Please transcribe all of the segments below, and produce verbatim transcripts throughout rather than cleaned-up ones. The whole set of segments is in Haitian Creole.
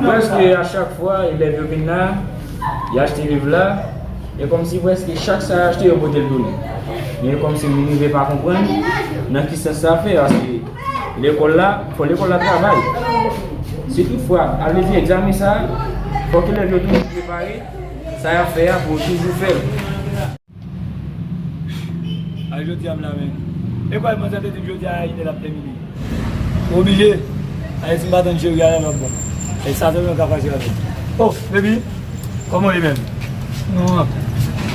Prèske a chak fwa elèv yo vin la, y achte liv la, e kòmsi prèske chak sa y achte, yo pote l tounen. Men e kòmsi moun rive pa konprann nan ki sans sa fè, paske lekòl la, fò lekòl la travay. Si toutfwa, a vle di egzamen sa, fòk elèv yo toujou prepare sa y ap fè a pou yo toujou fè l. A jodi a m la menm. E kwa manzè te di m jodi a inè l ap tèmine. Oblije. Aye si m pa tann cheri a nan lòt bò. E sa sèlman ka fache avè m. Oh, baby. Kòman w ye menm? Non.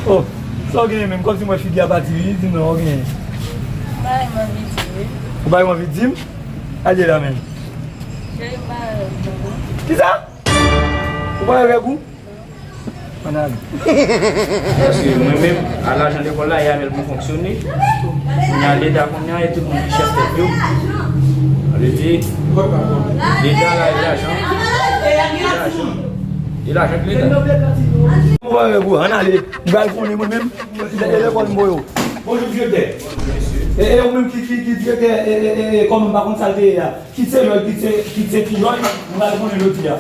Oh, sa w genyen menm? Kòmsi m wè figi a pati wi, di m non, w genyen. M pa menm anvi di wi. Ou pa menm anvi di m? Al ye la menm. Cheri, m pa rèv non. Kisa? Ou pa rèv ou? Ann ale. Paske mwen menm, a lajan lekòl la, e avè l pou m fonksyone. Kounye a Leta kounye a, e tout moun ki chèf tèt yo. Sa vle di, Leta la, e lajan. E lajan. E lajan k Leta. Mwen pa wè pou ann ale. M pral konnen mwen menm. E lekòl m voye w. Bonjou, direktè. E, e ou menm ki, ki, ki direktè, e, e, e, e, kòman m pa konn sa l te ye a. Kit se lòy, kit se, kit se ki lòy, m pral konnen jodi a.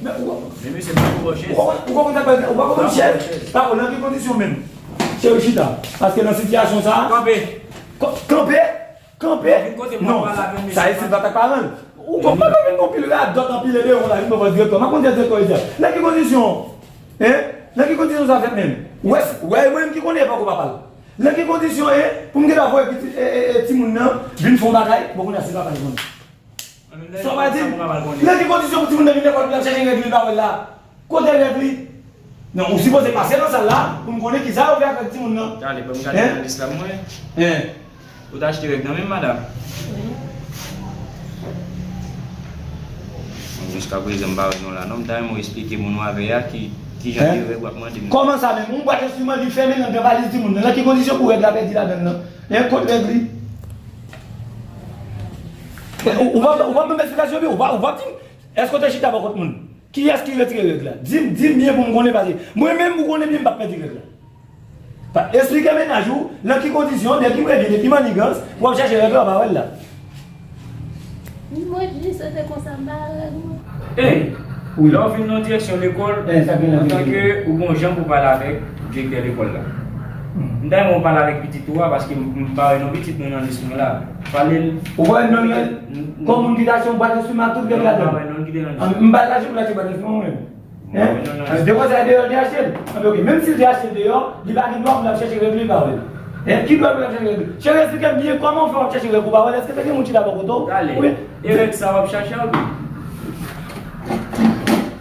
Men ou, Men mesye, pa pou chèz. Ou pa, ou pa konn sa k pral, ou pa konn chèz. Pa konn nan ki kondisyon menm. Cheri chita. Paske nan sitiyasyon sa a. Kanpe. Kanpe? Kanpe? Vin kote m, non, pale avè m, sa mesye, isit pa t ak paran l. Ou konprann, vin gon pil radòt anpile deyò la, vin pran direktè. M ap konn direktè isit. Nan ki kondisyon? Hein? Nan ki kondisyon sa fèt menm? Ou wè, ou wè, mwen menm ki konnen e poko papa l. Nan ki kondisyon, hein? Pou m gentan voye pitit, e, e, e, timoun nan, vin fè yon bagay, bon, kounye a se papa l konnen. Sa w pa di m? Nan ki kondisyon pou timoun nan vin lekòl pou l ap chèche règ li pa wè l la? Kote règ li? Non, ou sipoze pase nan sal la pou m konnen kisa yo fè ak règ timoun nan. Talè, ban m gade nan lis la mwen. Hein? Ou t achte règ nan men m, madanm? Wi. Bon, jiskaprezan m pa wè non la non. M ta renmen w esplike moun w avè a ki, ki jan de règ w ap mande m. Kòman sa menm? Yon bwat enstriman li fèmen nan gran valiz timoun nan. Nan ki kondisyon pou règ la pèdi ladan l nan? Hein, kot règ li? Ou, ou p ap, ou p ap ban m eksplikasyon byen, ou p ap, ou p ap di m, èske w te chita bò kot moun? Kiyès ki retire règ la? Di m, di m byen pou m konnen, paske mwen menm, ou konnen byen, m p ap pèdi règ la. Pa, eksplike mennaj ou, nan ki kondisyon, de ki prevye, de ki mannigans, w ap chèche règ la, w pa wè l la. Mwen jis, se te konsa, m pa wè règ mwen. Ey, lè w vin nan direksyon lekòl, antanke ou gon jan pou pale avèk direktè lekòl la. M ta renmen w pale avèk pitit ou a, paske m, m pa wè non pitit mwen nan lis mwen la. Pale l. Ou pa wè non l? Kòm moun ki te achte yon bwat enstriman ak tout règ ladan l. M pa wè non l ki te nan lis la. M pa l achte pou l achte bwat enstriman mwen menm. Hein? Depi sa deyò, l te achte l. Anben, ok. Menm si l te achte l deyò, li pa gen dwa pou l ap chèche règ li, l pa wè l. Hein? Ki dwa pou l ap chèche règ li? Cheri, eksplike m byen, kòman w fè w ap chèche règ ou pa wè l? Èske te gen moun chita bò kote w? Talè. Wi. E règ sa w ap chache a, wi.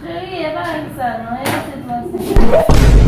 Cheri, e pa règ sa non, e se twa se.